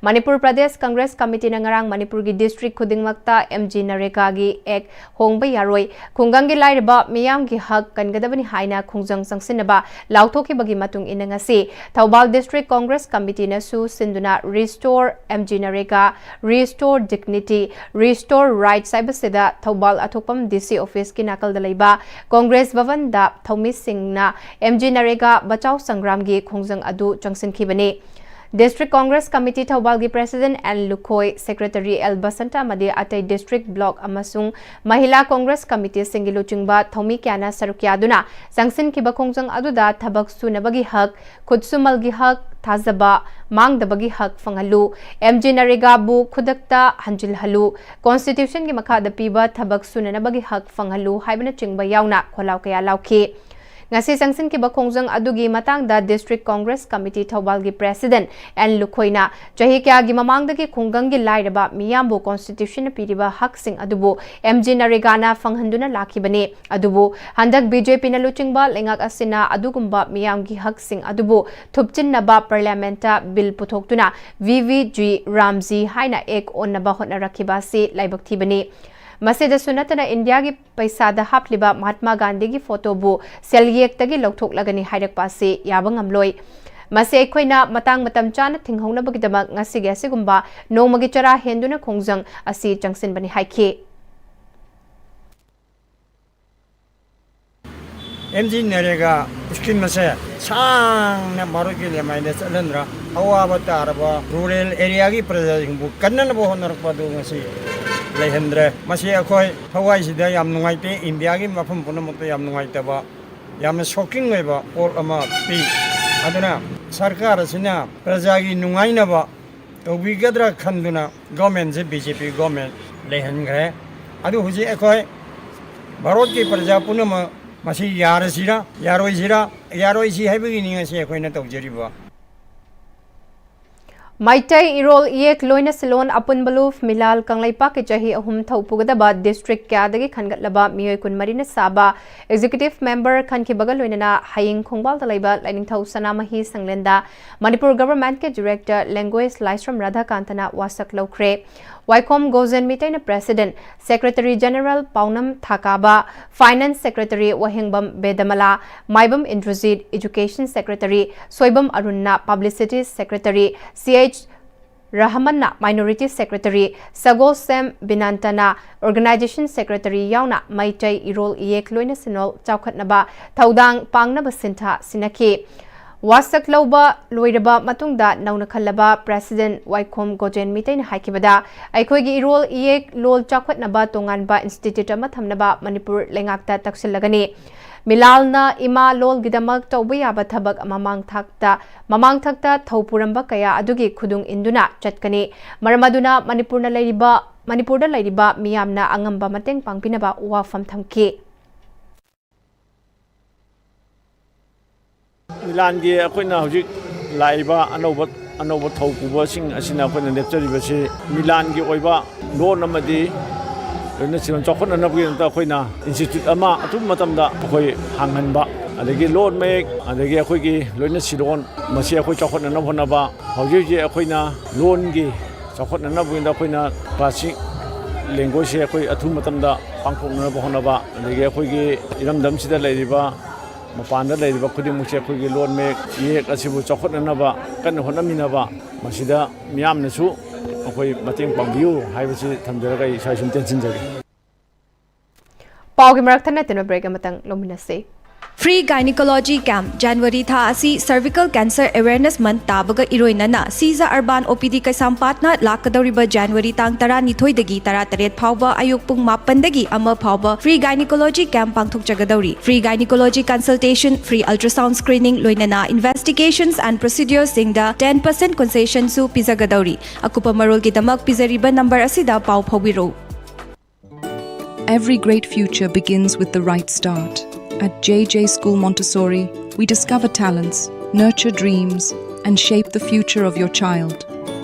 ꯃꯅꯤꯄꯨꯔ ꯄ꯭ꯔꯗꯦꯁ ꯀꯪꯒ꯭ꯔꯦꯁ ꯀꯃꯤꯇꯤꯅ ꯉꯔꯥꯡ ꯃꯅꯤꯄꯨꯔꯒꯤ district ꯈꯨꯗꯤꯡꯃꯛꯇ ꯑꯦꯝ ꯖꯤ ꯅꯔꯦꯒꯥꯒꯤ act ꯍꯣꯡꯕ ꯌꯥꯔꯣꯏ, ꯈꯨꯡꯒꯪꯒꯤ ꯂꯥꯏꯔꯕ ꯃꯤꯌꯥꯝꯒꯤ ꯍꯛ ꯀꯟꯒꯗꯕꯅꯤ ꯍꯥꯏꯅ ꯈꯣꯡꯖꯪ ꯆꯪꯁꯤꯟꯅꯕ ꯂꯥꯎꯊꯣꯛꯈꯤꯕꯒꯤ ꯃꯇꯨꯡ ꯏꯟꯅ ꯉꯁꯤ ꯊꯧꯕꯥꯜ district ꯀꯣꯡꯒ꯭ꯔꯦꯁ ꯀꯃꯤꯇꯤꯅꯁꯨ ꯁꯤꯟꯗꯨꯅ Restore M G NREGA, Restore Dignity, Restore Rights ꯍꯥꯏꯕꯁꯤꯗ ꯊꯧꯕꯥꯜ ꯑꯊꯣꯛꯄꯝ ꯗꯤ ꯁꯤ office ꯀꯤ ꯅꯥꯀꯜꯗ ꯂꯩꯕ ꯀꯣꯡꯒ꯭ꯔꯦꯁ ꯚꯕꯟꯗ ꯊꯧꯃꯤꯁꯤꯡꯅ ꯑꯦꯝ ꯖꯤ ꯅꯔꯦꯒꯥ ꯕꯆꯥꯎ ꯁꯪꯒ꯭ꯔꯥꯝꯒꯤ ꯈꯣꯡꯖꯪ ꯑꯗꯨ ꯆꯪꯁꯤꯟꯈꯤꯕꯅꯤ꯫ District Congress Committee ꯊꯧꯕꯥꯜꯒꯤ President N Lukhoi, Secretary L Basanta ꯑꯃꯗꯤ ꯑꯇꯩ district, block ꯑꯃꯁꯨꯡ ꯃꯍꯤꯂꯥ ꯀꯣꯡꯒ꯭ꯔꯦꯁ ꯀꯃꯤꯇꯤꯁꯤꯡꯒꯤ ꯂꯨꯆꯤꯡꯕ ꯊꯧꯃꯤ ꯀꯌꯥꯅ ꯁꯔꯨꯛ ꯌꯥꯗꯨꯅ ꯆꯪꯁꯤꯟꯈꯤꯕ ꯈꯣꯡꯖꯪ ꯑꯗꯨꯗ ꯊꯕꯛ ꯁꯨꯅꯕꯒꯤ ꯍꯛ, ꯈꯨꯠꯁꯨꯃꯜꯒꯤ ꯍꯛ, ꯊꯥꯖꯕ ꯃꯥꯡꯗꯕꯒꯤ ꯍꯛ ꯐꯪꯍꯜꯂꯨ, ꯑꯦꯝ ꯖꯤ ꯅꯔꯦꯒꯥꯕꯨ ꯈꯨꯗꯛꯇ ꯍꯟꯖꯤꯜꯍꯜꯂꯨ, constitution ꯒꯤ ꯃꯈꯥꯗ ꯄꯤꯕ ꯊꯕꯛ ꯁꯨꯅꯅꯕꯒꯤ ꯍꯛ ꯐꯪꯍꯜꯂꯨ ꯍꯥꯏꯕꯅꯆꯤꯡꯕ ꯌꯥꯎꯅ ꯈꯣꯜꯂꯥꯎ ꯀꯌꯥ ꯂꯥꯎꯈꯤ꯫ ꯉꯁꯤ ꯆꯪꯁꯤꯟꯈꯤꯕ ꯈꯣꯡꯖꯪ ꯑꯗꯨꯒꯤ ꯃꯇꯥꯡꯗ District Congress Committee ꯊꯧꯕꯥꯜꯒꯤ President ꯑꯦꯟ ꯂꯨꯈꯣꯏꯅ ꯆꯍꯤ ꯀꯌꯥꯒꯤ ꯃꯃꯥꯡꯗꯒꯤ ꯈꯨꯡꯒꯪꯒꯤ ꯂꯥꯏꯔꯕ ꯃꯤꯌꯥꯝꯕꯨ Constitution ꯅ ꯄꯤꯔꯤꯕ ꯍꯛꯁꯤꯡ ꯑꯗꯨꯕꯨ M G ꯅꯔꯦꯒꯥꯅ ꯐꯪꯍꯟꯗꯨꯅ ꯂꯥꯛꯈꯤꯕꯅꯤ꯫ ꯑꯗꯨꯕꯨ ꯍꯟꯗꯛ B J P ꯅ ꯂꯨꯆꯤꯡꯕ ꯂꯩꯉꯥꯛ ꯑꯁꯤꯅ ꯑꯗꯨꯒꯨꯝꯕ ꯃꯤꯌꯥꯝꯒꯤ ꯍꯛꯁꯤꯡ ꯑꯗꯨꯕꯨ ꯊꯨꯞꯆꯤꯟꯅꯕ Parliament ꯇ Bill ꯄꯨꯊꯣꯛꯇꯨꯅ V V G Ramji ꯍꯥꯏꯅ Act ꯑꯣꯟꯅꯕ ꯍꯣꯠꯅꯔꯛꯈꯤꯕ ꯑꯁꯤ ꯂꯥꯏꯕꯛ ꯊꯤꯕꯅꯤ꯫ ꯃꯁꯤꯗꯁꯨ ꯅꯠꯇꯅ ꯏꯟꯗꯤꯌꯥꯒꯤ ꯄꯩꯁꯥꯗ ꯍꯥꯞꯂꯤꯕ ꯃꯍꯥꯠꯃꯥ ꯒꯥꯟꯙꯤꯒꯤ ꯐꯣꯇꯣꯕꯨ ꯁꯦꯜꯌꯦꯛꯇꯒꯤ ꯂꯧꯊꯣꯛꯂꯒꯅꯤ ꯍꯥꯏꯔꯛꯄ ꯑꯁꯤ ꯌꯥꯕ ꯉꯝꯂꯣꯏ꯫ ꯃꯁꯤ ꯑꯩꯈꯣꯏꯅ ꯃꯇꯥꯡ ꯃꯇꯝ ꯆꯥꯅ ꯊꯤꯡꯍꯧꯅꯕꯒꯤꯗꯃꯛ ꯉꯁꯤꯒꯤ ꯑꯁꯤꯒꯨꯝꯕ ꯅꯣꯡꯃꯒꯤ ꯆꯔꯥ ꯍꯦꯟꯗꯨꯅ ꯈꯣꯡꯖꯪ ꯑꯁꯤ ꯆꯪꯁꯤꯟꯕꯅꯤ ꯍꯥꯏꯈꯤ꯫ M G ꯅꯔꯦꯒꯥ ꯁ꯭ꯀꯤꯝ ꯑꯁꯦ ꯁꯥꯡꯅ ꯚꯥꯔꯠꯀꯤ ꯂꯩꯃꯥꯏꯗ ꯆꯠꯍꯟꯗ꯭ꯔꯥ, ꯑꯋꯥꯕ ꯇꯥꯔꯕ ꯔꯨꯔꯦꯜ ꯑꯦꯔꯤꯌꯥꯒꯤ ꯄ꯭ꯔꯖꯥꯁꯤꯡꯕꯨ ꯀꯟꯅꯅꯕ ꯍꯣꯠꯅꯔꯛꯄ ꯑꯗꯨ ꯉꯁꯤ ꯂꯩꯍꯟꯗ꯭ꯔꯦ꯫ ꯃꯁꯤ ꯑꯩꯈꯣꯏ ꯊꯋꯥꯏꯁꯤꯗ ꯌꯥꯝ ꯅꯨꯡꯉꯥꯏꯇꯦ꯫ ꯏꯟꯗꯤꯌꯥꯒꯤ ꯃꯐꯝ ꯄꯨꯝꯅꯃꯛꯇ ꯌꯥꯝ ꯅꯨꯡꯉꯥꯏꯇꯕ, ꯌꯥꯝꯅ ꯁꯣꯛꯀꯤꯡ ꯑꯣꯏꯕ ꯄꯣꯠ ꯑꯃ ꯄꯤ꯫ ꯑꯗꯨꯅ ꯁꯔꯀꯥꯔ ꯑꯁꯤꯅ ꯄ꯭ꯔꯖꯥꯒꯤ ꯅꯨꯡꯉꯥꯏꯅꯕ ꯇꯧꯕꯤꯒꯗ꯭ꯔꯥ ꯈꯟꯗꯨꯅ ꯒꯣꯔꯃꯦꯟꯁꯦ B J P ꯒꯣꯔꯃꯦꯟ ꯂꯩꯍꯟꯈ꯭ꯔꯦ꯫ ꯑꯗꯨ ꯍꯧꯖꯤꯛ ꯑꯩꯈꯣꯏ ꯚꯥꯔꯠꯀꯤ ꯄ꯭ꯔꯖꯥ ꯄꯨꯝꯅꯃꯛ ꯃꯁꯤ ꯌꯥꯔꯁꯤꯔꯥ ꯌꯥꯔꯣꯏꯁꯤꯔꯥ, ꯌꯥꯔꯣꯏꯁꯤ ꯍꯥꯏꯕꯒꯤꯅꯤ ꯉꯁꯤ ꯑꯩꯈꯣꯏꯅ ꯇꯧꯖꯔꯤꯕ꯫ ꯃꯩꯇꯩ ꯏꯔꯣꯜ ꯏꯌꯦꯛ ꯂꯣꯏꯅ ꯁꯤꯂꯣꯟ ꯑꯄꯨꯟꯕ ꯂꯨꯞ ꯃꯤꯂꯥꯜ ꯀꯪꯂꯩꯄꯥꯛꯀꯤ ꯆꯍꯤ ꯑꯍꯨꯝ ꯊꯧ ꯄꯨꯒꯗꯕ district ꯀꯌꯥꯗꯒꯤ ꯈꯟꯒꯠꯂꯕ ꯃꯤꯑꯣꯏ ꯀꯨꯟꯃꯔꯤꯅ ꯁꯥꯕ executive member ꯈꯟꯈꯤꯕꯒ ꯂꯣꯏꯅꯅ ꯍꯌꯤꯡ ꯈꯣꯡꯕꯥꯜꯗ ꯂꯩꯕ ꯂꯥꯏꯅꯤꯡꯊꯧ ꯁꯅꯥꯃꯍꯤ ꯁꯪꯂꯦꯟꯗ ꯃꯅꯤꯄꯨꯔ government ꯀꯤ director language ꯂꯥꯏꯁ꯭ꯔꯝ ꯔꯥꯙꯥꯀꯥꯟꯇꯅ ꯋꯥꯁꯛ ꯂꯧꯈ꯭ꯔꯦ꯫ ꯋꯥꯏꯈꯣꯝ ꯒꯣꯖꯦꯟ ꯃꯤꯇꯩꯅ president, secretary general ꯄꯥꯎꯅꯝ ꯊꯥꯀꯥꯕ, finance secretary ꯋꯥꯍꯦꯡꯕꯝ ꯕꯦꯗꯃꯂꯥ, ꯃꯥꯏꯕꯝ Indrajit, education secretary Soibam ꯑꯔꯨꯟꯅ, publicity secretary C H ꯔꯍꯃꯟꯅ, minority secretary ꯁꯒꯣꯜꯁꯦꯝ ꯕꯤꯅꯥꯟꯇꯅ, organization secretary ꯌꯥꯎꯅ ꯃꯩꯇꯩ ꯏꯔꯣꯜ ꯏꯌꯦꯛ ꯂꯣꯏꯅ ꯁꯤꯅꯣꯜ ꯆꯥꯎꯈꯠꯅꯕ ꯊꯧꯗꯥꯡ ꯄꯥꯡꯅꯕ ꯁꯤꯟꯊꯥ ꯁꯤꯟꯅꯈꯤ꯫ ꯋꯥꯁꯛ ꯂꯧꯕ ꯂꯣꯏꯔꯕ ꯃꯇꯨꯡꯗ ꯅꯧꯅ ꯈꯜꯂꯕ president ꯋꯥꯏꯈꯣꯝ ꯒꯣꯖꯦꯟ ꯃꯤꯇꯩꯅ ꯍꯥꯏꯈꯤꯕꯗ, ꯑꯩꯈꯣꯏꯒꯤ ꯏꯔꯣꯜ ꯏꯌꯦꯛ ꯂꯣꯜ ꯆꯥꯎꯈꯠꯅꯕ ꯇꯣꯉꯥꯟꯕ institute ꯑꯃ ꯊꯝꯅꯕ ꯃꯅꯤꯄꯨꯔ ꯂꯩꯉꯥꯛꯇ ꯇꯛꯁꯤꯜꯂꯒꯅꯤ꯫ ꯃꯤꯂꯥꯜꯅ ꯏꯃꯥ ꯂꯣꯜꯒꯤꯗꯃꯛ ꯇꯧꯕ ꯌꯥꯕ ꯊꯕꯛ ꯃꯃꯥꯡ ꯊꯥꯛꯇ, ꯃꯃꯥꯡ ꯊꯛꯇ ꯊꯧ ꯄꯨꯔꯝꯕ ꯀꯌꯥ ꯑꯗꯨꯒꯤ ꯈꯨꯗꯨꯡ ꯏꯟꯗꯨꯅ ꯆꯠꯀꯅꯤ꯫ ꯃꯔꯝ ꯑꯗꯨꯅ ꯃꯅꯤꯄꯨꯔꯅ ꯂꯩꯔꯤꯕ, ꯃꯅꯤꯄꯨꯔꯗ ꯂꯩꯔꯤꯕ ꯃꯤꯌꯥꯝꯅ ꯑꯉꯝꯕ ꯃꯇꯦꯡ ꯄꯥꯡꯕꯤꯅꯕ ꯋꯥꯐꯝ ꯊꯝꯈꯤ꯫ ꯃꯤꯂꯥꯟꯒꯤ ꯑꯩꯈꯣꯏꯅ ꯍꯧꯖꯤꯛ ꯂꯥꯛꯏꯕ ꯑꯅꯧꯕ ꯑꯅꯧꯕ ꯊꯧ ꯄꯨꯕꯁꯤꯡ ꯑꯁꯤꯅ ꯑꯩꯈꯣꯏꯅ ꯂꯦꯞꯆꯔꯤꯕꯁꯤ ꯃꯤꯂꯥꯟꯒꯤ ꯑꯣꯏꯕ ꯂꯣꯟ ꯑꯃꯗꯤ ꯂꯣꯏꯅ ꯁꯤꯔꯣꯟ ꯆꯥꯎꯈꯠꯅꯅꯕꯒꯤꯗꯃꯛꯇ ꯑꯩꯈꯣꯏꯅ ꯏꯟꯁꯇꯤꯇ꯭ꯌꯨꯠ ꯑꯃ ꯑꯊꯨꯕ ꯃꯇꯝꯗ ꯑꯩꯈꯣꯏ ꯍꯥꯡꯍꯟꯕ, ꯑꯗꯒꯤ ꯂꯣꯟ ꯃꯌꯦꯛ, ꯑꯗꯒꯤ ꯑꯩꯈꯣꯏꯒꯤ ꯂꯣꯏꯅ ꯁꯤꯔꯣꯟ, ꯃꯁꯤ ꯑꯩꯈꯣꯏ ꯆꯥꯎꯈꯠꯅꯅꯕ ꯍꯣꯠꯅꯕ꯫ ꯍꯧꯖꯤꯛ ꯍꯧꯖꯤꯛ ꯑꯩꯈꯣꯏꯅ ꯂꯣꯟꯒꯤ ꯆꯥꯎꯈꯠꯅꯅꯕꯒꯤꯗꯃꯛꯇ ꯑꯩꯈꯣꯏꯅ ꯀ꯭ꯂꯥꯁꯤꯛ ꯂꯦꯡꯒ꯭ꯋꯦꯖꯁꯦ ꯑꯩꯈꯣꯏ ꯑꯊꯨꯕ ꯃꯇꯝꯗ ꯄꯥꯡꯊꯣꯛꯅꯅꯕ ꯍꯣꯠꯅꯕ, ꯑꯗꯒꯤ ꯑꯩꯈꯣꯏꯒꯤ ꯏꯔꯝꯗꯝꯁꯤꯗ ꯂꯩꯔꯤꯕ, ꯃꯄꯥꯟꯗ ꯂꯩꯔꯤꯕ ꯈꯨꯗꯤꯡꯃꯛꯁꯦ ꯑꯩꯈꯣꯏꯒꯤ ꯂꯣꯟ ꯃꯌꯦꯛ, ꯏꯌꯦꯛ ꯑꯁꯤꯕꯨ ꯆꯥꯎꯈꯠꯅꯅꯕ ꯀꯟꯅ ꯍꯣꯠꯅꯃꯤꯟꯅꯕ, ꯃꯁꯤꯗ ꯃꯤꯌꯥꯝꯅꯁꯨ ꯑꯩꯈꯣꯏ ꯃꯇꯦꯡ ꯄꯥꯡꯕꯤꯌꯨ ꯍꯥꯏꯕꯁꯤ ꯊꯝꯖꯔꯒ ꯑꯩ ꯏꯁꯥ ꯁꯨꯝ ꯇꯦꯟꯁꯤꯟꯖꯒꯦ꯫ ꯄꯥꯎꯒꯤ ꯃꯔꯛ ꯊꯠꯅ ꯊꯠꯅ break ꯑꯃꯇꯪ ꯂꯧꯃꯤꯟꯅꯁꯤ꯫ Free Gynecology Camp, January ꯊꯥ ꯑꯁꯤ Cervical Cancer Awareness Month ꯇꯥꯕꯒ ꯏꯔꯣꯏꯅꯅ ꯁꯤꯖ ꯑꯔꯕꯥꯟ ꯑꯣ ꯄꯤ ꯗꯤ ꯀꯩꯁꯥꯝꯄꯥꯠꯅ ꯂꯥꯛꯀꯗꯧꯔꯤꯕ January ꯇꯥꯡ ꯇꯔꯥꯅꯤꯊꯣꯏꯗꯒꯤ ꯇꯔꯥꯇꯔꯦꯠ ꯐꯥꯎꯕ ꯑꯌꯨꯛ ꯄꯨꯡ ꯃꯥꯄꯟꯗꯒꯤ ꯑꯃ ꯐꯥꯎꯕ free gynecology camp ꯄꯥꯡꯊꯣꯛꯆꯒꯗꯧꯔꯤ꯫ Free gynecology consultation, free ultrasound screening, ꯂꯣꯏꯅꯅ investigations and proceduresꯁꯤꯡꯗ ten percent concessionꯁꯨ ꯄꯤꯖꯒꯗꯧꯔꯤ꯫ ꯑꯀꯨꯞꯄ ꯃꯔꯣꯜꯒꯤꯗꯃꯛ ꯄꯤꯖꯔꯤꯕ number ꯑꯁꯤꯗ ꯄꯥꯎ ꯐꯥꯎꯕꯤꯔꯛꯎ꯫ Every great future begins with the right start. At J J School Montessori, we discover talents, nurture dreams, and shape the future of your child.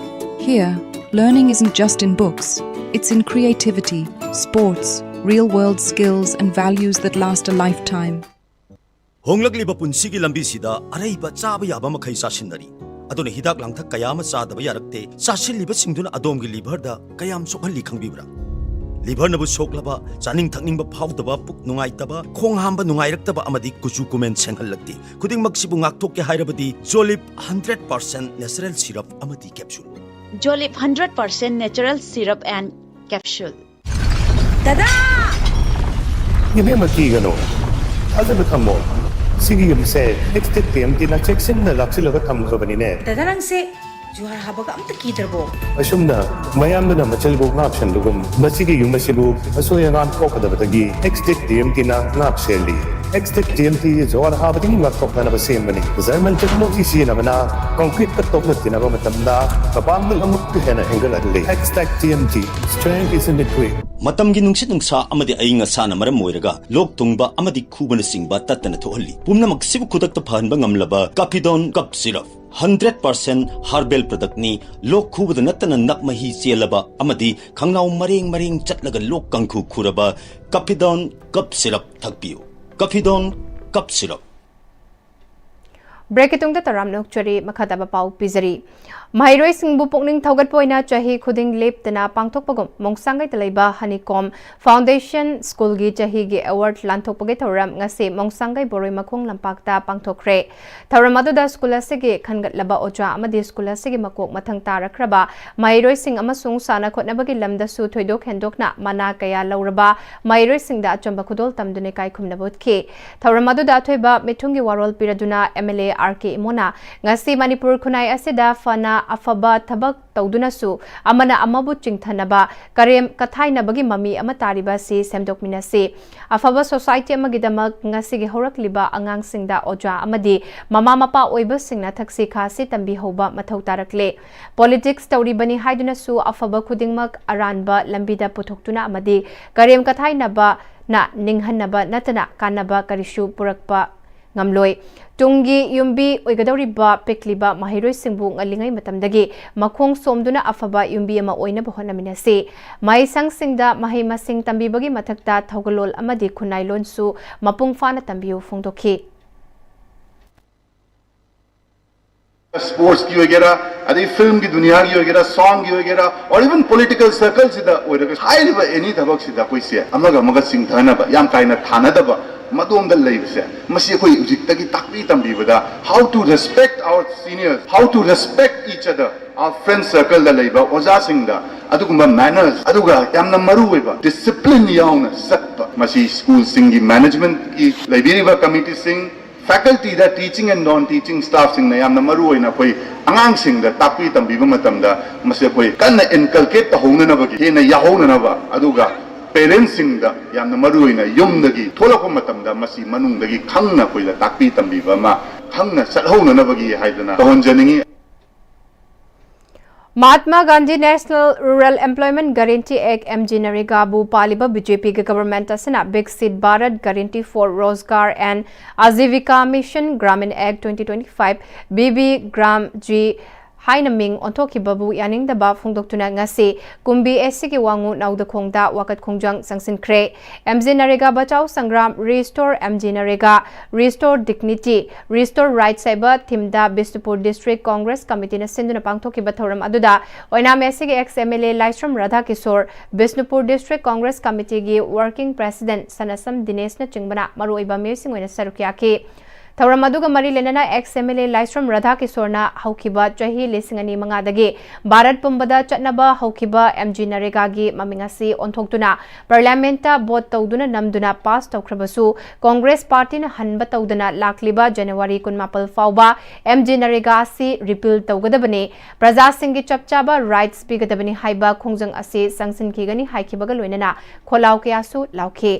Here, learning isn't just in books, it's in creativity, sports, real world skills, and values that last a lifetime. ꯍꯣꯡꯂꯛꯂꯤꯕ ꯄꯨꯟꯁꯤꯒꯤ ꯂꯝꯕꯤꯁꯤꯗ ꯑꯔꯩꯕ ꯆꯥꯕ ꯌꯥꯕ ꯃꯈꯩ ꯆꯥꯁꯤꯟꯅꯔꯤ꯫ ꯑꯗꯨꯅ ꯍꯤꯗꯥꯛ ꯂꯥꯡꯊꯛ ꯀꯌꯥ ꯑꯃ ꯆꯥꯗꯕ ꯌꯥꯔꯛꯇꯦ꯫ ꯆꯥꯁꯤꯜꯂꯤꯕꯁꯤꯡꯗꯨꯅ ꯑꯗꯣꯝꯒꯤ liverꯗ ꯀꯌꯥꯝ ꯁꯣꯛꯍꯜꯂꯤ ꯈꯪꯕꯤꯕ꯭ꯔꯥ? Liverꯅꯕꯨ ꯁꯣꯛꯂꯕ, ꯆꯥꯅꯤꯡ ꯊꯛꯅꯤꯡꯕ ꯐꯥꯎꯗꯕ, ꯄꯨꯛ ꯅꯨꯡꯉꯥꯏꯇꯕ, ꯈꯣꯡ ꯍꯥꯝꯕ ꯅꯨꯡꯉꯥꯏꯔꯛꯇꯕ ꯑꯃꯗꯤ ꯀꯨꯆꯨ ꯀꯨꯃꯦꯟ ꯁꯦꯡꯍꯜꯂꯛꯇꯦ꯫ ꯈꯨꯗꯤꯡꯃꯛꯁꯤꯕꯨ ꯉꯥꯛꯊꯣꯛꯀꯦ ꯍꯥꯏꯔꯕꯗꯤ Jolib hundred percent natural syrup ꯑꯃꯗꯤ capsule꯫ Jolib hundred percent natural syrup and capsule. ꯏꯕꯦꯝꯃ, ꯀꯤꯒꯅꯨ, ꯊꯥꯖꯕ ꯊꯝꯃꯣ꯫ ꯁꯤꯒꯤ ꯌꯨꯝꯁꯦ Extech ꯇꯤ ꯑꯦꯝ ꯇꯤꯅ ꯆꯦꯛꯁꯤꯟꯅ ꯂꯥꯛꯁꯤꯜꯂꯒ ꯊꯝꯈ꯭ꯔꯕꯅꯤꯅꯦ꯫ ꯗꯗꯥ, ꯅꯪꯁꯦ ꯖꯨꯍꯥꯔ ꯍꯥꯕꯒ ꯑꯝꯇ ꯀꯤꯗ꯭ꯔꯕꯣ? ꯑꯁꯨꯝꯅ ꯃꯌꯥꯝꯗꯨꯅ ꯃꯆꯜꯕꯨ ꯉꯥꯛꯁꯦꯟꯕꯒꯨꯝ, ꯃꯁꯤꯒꯤ ꯌꯨꯝ ꯑꯁꯤꯕꯨ ꯑꯁꯣꯏ ꯑꯉꯥꯝ ꯊꯣꯛꯀꯗꯕꯗꯒꯤ Extech ꯇꯤ ꯑꯦꯝ ꯇꯤꯅ ꯉꯥꯛꯁꯦꯜꯂꯤ꯫ Extech ꯇꯤ ꯑꯦꯝ ꯇꯤ ꯖꯨꯍꯥꯔ ꯍꯥꯕꯗꯒꯤ ꯉꯥꯛꯊꯣꯛꯅꯅꯕ ꯁꯦꯝꯕꯅꯤ꯫ German technology ꯁꯤꯖꯤꯟꯅꯕꯅ concreteꯀ ꯇꯣꯛꯅ ꯇꯤꯟꯅꯕ ꯃꯇꯝꯗ ꯃꯄꯥꯡꯒꯜ ꯑꯃꯨꯛꯀ ꯍꯦꯟꯅ ꯍꯦꯟꯒꯠꯍꯜꯂꯤ꯫ Extech T M T, strength is in the grit꯫ ꯃꯇꯝꯒꯤ ꯅꯨꯡꯁꯤꯠ ꯅꯨꯡꯁꯥ ꯑꯃꯗꯤ ꯑꯏꯪ ꯑꯁꯥꯅ ꯃꯔꯝ ꯑꯣꯏꯔꯒ ꯂꯣꯛ ꯊꯨꯡꯕ ꯑꯃꯗꯤ ꯈꯨꯕꯅꯆꯤꯡꯕ ꯇꯠꯇꯅ ꯊꯣꯛꯍꯜꯂꯤ꯫ ꯄꯨꯝꯅꯃꯛꯁꯤꯕꯨ ꯈꯨꯗꯛꯇ ꯐꯍꯟꯕ ꯉꯝꯂꯕ ꯀꯥꯐꯤꯗꯣꯟ ꯀꯞ ꯁꯤꯔꯞ, ꯍꯟꯗ꯭ꯔꯦꯠ ꯄꯥꯔꯁꯦꯟ ꯍꯥꯔꯕꯦꯜ ꯄ꯭ꯔꯗꯛꯅꯤ꯫ ꯂꯣꯛ ꯈꯨꯕꯗ ꯅꯠꯇꯅ ꯅꯞ ꯃꯍꯤ ꯆꯦꯜꯂꯕ ꯑꯃꯗꯤ ꯈꯪꯅꯥꯎ ꯃꯔꯦꯡ ꯃꯔꯦꯡ ꯆꯠꯂꯒ ꯂꯣꯛ ꯀꯥꯡꯈꯨ ꯈꯨꯔꯕ ꯀꯥꯐꯤꯗꯣꯟ ꯀꯞ ꯁꯤꯔꯞ ꯊꯛꯄꯤꯌꯨ꯫ ꯀꯥꯐꯤꯗꯣꯟ ꯀꯞ ꯁꯤꯔꯞ꯫ ꯕ꯭ꯔꯦꯛꯀꯤ ꯇꯨꯡꯗ ꯇꯔꯥꯝꯅ ꯑꯣꯛꯆꯔꯤ꯫ ꯃꯈꯥ ꯇꯥꯕ ꯄꯥꯎ ꯄꯤꯖꯔꯤ꯫ ꯃꯍꯩꯔꯣꯏꯁꯤꯡꯕꯨ ꯄꯨꯛꯅꯤꯡ ꯊꯧꯒꯠꯄ ꯑꯣꯏꯅ ꯆꯍꯤ ꯈꯨꯗꯤꯡ ꯂꯦꯞꯇꯅ ꯄꯥꯡꯊꯣꯛꯄꯒꯨꯝ ꯃꯣꯡꯁꯥꯡꯒꯩꯗ ꯂꯩꯕ ꯍꯅꯤꯀꯣꯝ ꯐꯥꯎꯟꯗꯦꯁꯟ ꯁ꯭ꯀꯨꯜꯒꯤ ꯆꯍꯤꯒꯤ ꯑꯦꯋꯥꯔꯗ ꯂꯥꯟꯊꯣꯛꯄꯒꯤ ꯊꯧꯔꯝ ꯉꯁꯤ ꯃꯣꯡꯁꯥꯡꯒꯩ ꯕꯣꯔꯣꯏ ꯃꯈꯣꯡ ꯂꯝꯄꯥꯛꯇ ꯄꯥꯡꯊꯣꯛꯈ꯭ꯔꯦ꯫ ꯊꯧꯔꯝ ꯑꯗꯨꯗ ꯁ꯭ꯀꯨꯜ ꯑꯁꯤꯒꯤ ꯈꯟꯒꯠꯂꯕ ꯑꯣꯖꯥ ꯑꯃꯗꯤ ꯁ꯭ꯀꯨꯜ ꯑꯁꯤꯒꯤ ꯃꯀꯣꯛ ꯃꯊꯪ ꯇꯥꯔꯛꯈ꯭ꯔꯕ ꯃꯍꯩꯔꯣꯏꯁꯤꯡ ꯑꯃꯁꯨꯡ ꯁꯥꯟꯅ ꯈꯣꯠꯅꯕꯒꯤ ꯂꯝꯗꯁꯨ ꯊꯣꯏꯗꯣꯛ ꯍꯦꯟꯗꯣꯛꯅ ꯃꯅꯥ ꯀꯌꯥ ꯂꯧꯔꯕ ꯃꯍꯩꯔꯣꯏꯁꯤꯡꯗ ꯑꯆꯝꯕ ꯈꯨꯗꯣꯜ ꯇꯝꯗꯨꯅ ꯏꯀꯥꯏ ꯈꯨꯝꯅꯕ ꯎꯠꯈꯤ꯫ ꯊꯧꯔꯝ ꯑꯗꯨꯗ ꯑꯊꯣꯏꯕ ꯃꯤꯊꯨꯡꯒꯤ ꯋꯥꯔꯣꯜ ꯄꯤꯔꯗꯨꯅ ꯑꯦꯝ ꯑꯦꯜ ꯑꯦ ꯑꯥꯔ ꯀꯦ ꯏꯃꯣꯅ ꯉꯁꯤ ꯃꯅꯤꯄꯨꯔ ꯈꯨꯟꯅꯥꯏ ꯑꯁꯤꯗ ꯐꯅ ꯑꯐꯕ ꯊꯕꯛ ꯇꯧꯗꯨꯅꯁꯨ ꯑꯃꯅ ꯑꯃꯕꯨ ꯆꯤꯡꯊꯅꯕ, ꯀꯔꯦꯝ ꯀꯊꯥꯏꯅꯕꯒꯤ ꯃꯃꯤ ꯑꯃ ꯇꯥꯔꯤꯕ ꯑꯁꯤ ꯁꯦꯝꯗꯣꯛꯃꯤꯟꯅꯁꯤ꯫ ꯑꯐꯕ ꯁꯣꯁꯥꯏꯇꯤ ꯑꯃꯒꯤꯗꯃꯛ ꯉꯁꯤꯒꯤ ꯍꯧꯔꯛꯂꯤꯕ ꯑꯉꯥꯡꯁꯤꯡꯗ ꯑꯣꯖꯥ ꯑꯃꯗꯤ ꯃꯃꯥ ꯃꯄꯥ ꯑꯣꯏꯕꯁꯤꯡꯅ ꯊꯛꯁꯤ ꯈꯥꯁꯤ ꯇꯝꯕꯤꯍꯧꯕ ꯃꯊꯧ ꯇꯥꯔꯛꯂꯦ꯫ ꯄꯣꯂꯤꯇꯤꯛꯁ ꯇꯧꯔꯤꯕꯅꯤ ꯍꯥꯏꯗꯨꯅꯁꯨ ꯑꯐꯕ ꯈꯨꯗꯤꯡꯃꯛ ꯑꯔꯥꯟꯕ ꯂꯝꯕꯤꯗ ꯄꯨꯊꯣꯛꯇꯨꯅ ꯑꯃꯗꯤ ꯀꯔꯦꯝ ꯀꯊꯥꯏꯅꯕꯅ ꯅꯤꯡꯍꯟꯅꯕ ꯅꯠꯇꯅ ꯀꯥꯟꯅꯕ ꯀꯔꯤꯁꯨ ꯄꯨꯔꯛꯄ ꯉꯝꯂꯣꯏ꯫ ꯇꯨꯡꯒꯤ ꯌꯨꯝꯕꯤ ꯑꯣꯏꯒꯗꯧꯔꯤꯕ ꯄꯤꯛꯂꯤꯕ ꯃꯍꯩꯔꯣꯏꯁꯤꯡꯕꯨ ꯉꯜꯂꯤꯉꯩ ꯃꯇꯝꯗꯒꯤ ꯃꯈꯣꯡ ꯁꯣꯝꯗꯨꯅ ꯑꯐꯕ ꯌꯨꯝꯕꯤ ꯑꯃ ꯑꯣꯏꯅꯕ ꯍꯣꯠꯅꯃꯤꯟꯅꯁꯤ꯫ ꯃꯍꯩꯁꯪꯁꯤꯡꯗ ꯃꯍꯩ ꯃꯁꯤꯡ ꯇꯝꯕꯤꯕꯒꯤ ꯃꯊꯛꯇ ꯊꯧꯒꯜꯂꯣꯟ ꯑꯃꯗꯤ ꯈꯨꯟꯅꯥꯏ ꯂꯣꯟꯁꯨ ꯃꯄꯨꯡ ꯐꯥꯅ ꯇꯝꯕꯤꯌꯨ ꯐꯣꯡꯗꯣꯛꯈꯤ꯫ ꯁ꯭ꯄꯣꯔꯠꯁꯀꯤ ꯑꯣꯏꯒꯦꯔꯥ, ꯑꯗꯩ ꯐꯤꯜꯝꯒꯤ ꯗꯨꯅꯤꯌꯥꯒꯤ ꯑꯣꯏꯒꯦꯔꯥ, ꯁꯣꯡꯒꯤ ꯑꯣꯏꯒꯦꯔꯥ, or even political circleꯁꯤꯗ ꯑꯣꯏꯔꯒ, ꯍꯥꯏꯔꯤꯕ ꯑꯦꯅꯤ ꯊꯕꯛꯁꯤꯗ ꯑꯩꯈꯣꯏꯁꯦ ꯑꯃꯒ ꯑꯃꯒ ꯆꯤꯡꯊꯅꯕ, ꯌꯥꯝ ꯀꯥꯏꯅ ꯊꯥꯅꯗꯕ ꯃꯗꯣꯝꯗ ꯂꯩꯕꯁꯦ, ꯃꯁꯤ ꯑꯩꯈꯣꯏ ꯍꯧꯖꯤꯛꯇꯒꯤ ꯇꯥꯛꯄꯤ ꯇꯝꯕꯤꯕꯗ, how to respect our seniors, how to respect each other, our friend circleꯗ ꯂꯩꯕ ꯑꯣꯖꯥꯁꯤꯡꯗ ꯑꯗꯨꯒꯨꯝꯕ manners, ꯑꯗꯨꯒ ꯌꯥꯝꯅ ꯃꯔꯨ ꯑꯣꯏꯕ discipline ꯌꯥꯎꯅ ꯆꯠꯄ, ꯃꯁꯤ ꯁ꯭ꯀꯨꯜꯁꯤꯡꯒꯤ managementꯀꯤ ꯂꯩꯕꯤꯔꯤꯕ committeeꯁꯤꯡ, facultyꯗ teaching and non teaching staffꯁꯤꯡꯅ ꯌꯥꯝꯅ ꯃꯔꯨ ꯑꯣꯏꯅ ꯑꯩꯈꯣꯏ ꯑꯉꯥꯡꯁꯤꯡꯗ ꯇꯥꯛꯄꯤ ꯇꯝꯕꯤꯕ ꯃꯇꯝꯗ ꯃꯁꯤ ꯑꯩꯈꯣꯏ ꯀꯟꯅ inculcate ꯇꯧꯍꯧꯅꯅꯕꯒꯤ, ꯍꯦꯟꯅ ꯌꯥꯎꯍꯧꯅꯅꯕ, ꯑꯗꯨꯒ parentsꯁꯤꯡꯗ ꯌꯥꯝꯅ ꯃꯔꯨ ꯑꯣꯏꯅ ꯌꯨꯝꯗꯒꯤ ꯊꯣꯛꯂꯛꯄ ꯃꯇꯝꯗ ꯃꯁꯤ ꯃꯅꯨꯡꯗꯒꯤ ꯈꯪꯅ ꯑꯩꯈꯣꯏꯗ ꯇꯥꯛꯄꯤ ꯇꯝꯕꯤꯕ ꯑꯃ ꯈꯪꯅ ꯆꯠꯍꯧꯅꯅꯕꯒꯤ ꯍꯥꯏꯗꯅ ꯇꯧꯍꯟꯖꯅꯤꯡꯉꯤ꯫ Mahatma Gandhi national rural employment guarantee act, M G ꯅꯔꯦꯒꯥꯕꯨ ꯄꯥꯜꯂꯤꯕ ꯕꯤ ꯖꯦ ꯄꯤꯒꯤ ꯒꯚꯔꯟꯃꯦꯟꯠ ꯑꯁꯤꯅ Viksit Bharat guarantee for Rozgar and Ajeevika mission Gramin act twenty twenty five, V B G RAM G ꯍꯥꯏꯅ ꯃꯤꯡ ꯑꯣꯟꯊꯣꯛꯈꯤꯕꯕꯨ ꯌꯥꯅꯤꯡꯗꯕ ꯐꯣꯡꯗꯣꯛꯇꯨꯅ ꯉꯁꯤ ꯀꯨꯝꯕꯤ ꯑꯦꯁ ꯁꯤꯒꯤ ꯋꯥꯉꯨ ꯅꯥꯎꯗꯈꯣꯡꯗ ꯋꯥꯀꯠ ꯈꯣꯡꯖꯪ ꯆꯪꯁꯤꯟꯈ꯭ꯔꯦ꯫ M G NREGA Bachao Sangram, restore M G NREGA, restore dignity, restore rights ꯍꯥꯏꯕ ꯊꯤꯝꯗ ꯕꯤꯁꯅꯨꯄꯨꯔ ꯗꯤꯁꯇ꯭ꯔꯤꯛ ꯀꯣꯡꯒ꯭ꯔꯦꯁ ꯀꯃꯤꯇꯤꯅ ꯁꯤꯟꯗꯨꯅ ꯄꯥꯡꯊꯣꯛꯈꯤꯕ ꯊꯧꯔꯝ ꯑꯗꯨꯗ ꯑꯣꯏꯅꯥꯝ ꯑꯦꯁ ꯁꯤꯒꯤ ex M L A Laisram Radhakishore, Bishnupur district Congress ꯀꯃꯤꯇꯤꯒꯤ ꯋꯥꯔꯀꯤꯡ ꯄ꯭ꯔꯦꯁꯤꯗꯦꯟꯠ ꯁꯅꯥꯁꯝ ꯗꯤꯅꯦꯁꯅꯆꯤꯡꯕꯅ ꯃꯔꯨꯑꯣꯏꯕ ꯃꯤꯑꯣꯏꯁꯤꯡ ꯑꯣꯏꯅ ꯁꯔꯨꯛ ꯌꯥꯈꯤ꯫ ꯊꯧꯔꯝ ꯑꯗꯨꯒ ꯃꯔꯤ ꯂꯩꯅꯅ ex M L A Laisram ꯔꯥꯙꯥꯀꯤꯁꯣꯔꯅ ꯍꯧꯈꯤꯕ ꯆꯍꯤ ꯂꯤꯁꯤꯡ ꯑꯅꯤ ꯃꯉꯥꯗꯒꯤ ꯚꯥꯔꯠ ꯄꯨꯝꯕꯗ ꯆꯠꯅꯕ ꯍꯧꯈꯤꯕ ꯑꯦꯝ ꯖꯤ ꯅꯔꯦꯒꯥꯒꯤ ꯃꯃꯤꯡ ꯑꯁꯤ ꯑꯣꯟꯊꯣꯛꯇꯨꯅ ꯄꯥꯔꯂꯤꯌꯥꯃꯦꯟꯠꯇ ꯚꯣꯠ ꯇꯧꯗꯨꯅ ꯅꯝꯗꯨꯅ ꯄꯥꯁ ꯇꯧꯈ꯭ꯔꯕꯁꯨ, ꯀꯣꯡꯒ꯭ꯔꯦꯁ ꯄꯥꯔꯇꯤꯅ ꯍꯟꯕ ꯇꯧꯗꯅ ꯂꯥꯛꯂꯤꯕ ꯖꯅꯋꯥꯔꯤ ꯀꯨꯟꯃꯥꯄꯜ ꯐꯥꯎꯕ ꯑꯦꯝ ꯖꯤ ꯅꯔꯦꯒꯥ ꯑꯁꯤ ꯔꯤꯄꯤꯜ ꯇꯧꯒꯗꯕꯅꯤ, ꯄ꯭ꯔꯖꯥꯁꯤꯡꯒꯤ ꯆꯞ ꯆꯥꯕ ꯔꯥꯏꯠꯁ ꯄꯤꯒꯗꯕꯅꯤ ꯍꯥꯏꯕ ꯈꯣꯡꯖꯪ ꯑꯁꯤ ꯆꯪꯁꯤꯟꯈꯤꯒꯅꯤ ꯍꯥꯏꯈꯤꯕꯒ ꯂꯣꯏꯅꯅ ꯈꯣꯜꯂꯥꯎ ꯀꯌꯥꯁꯨ ꯂꯥꯎꯈꯤ꯫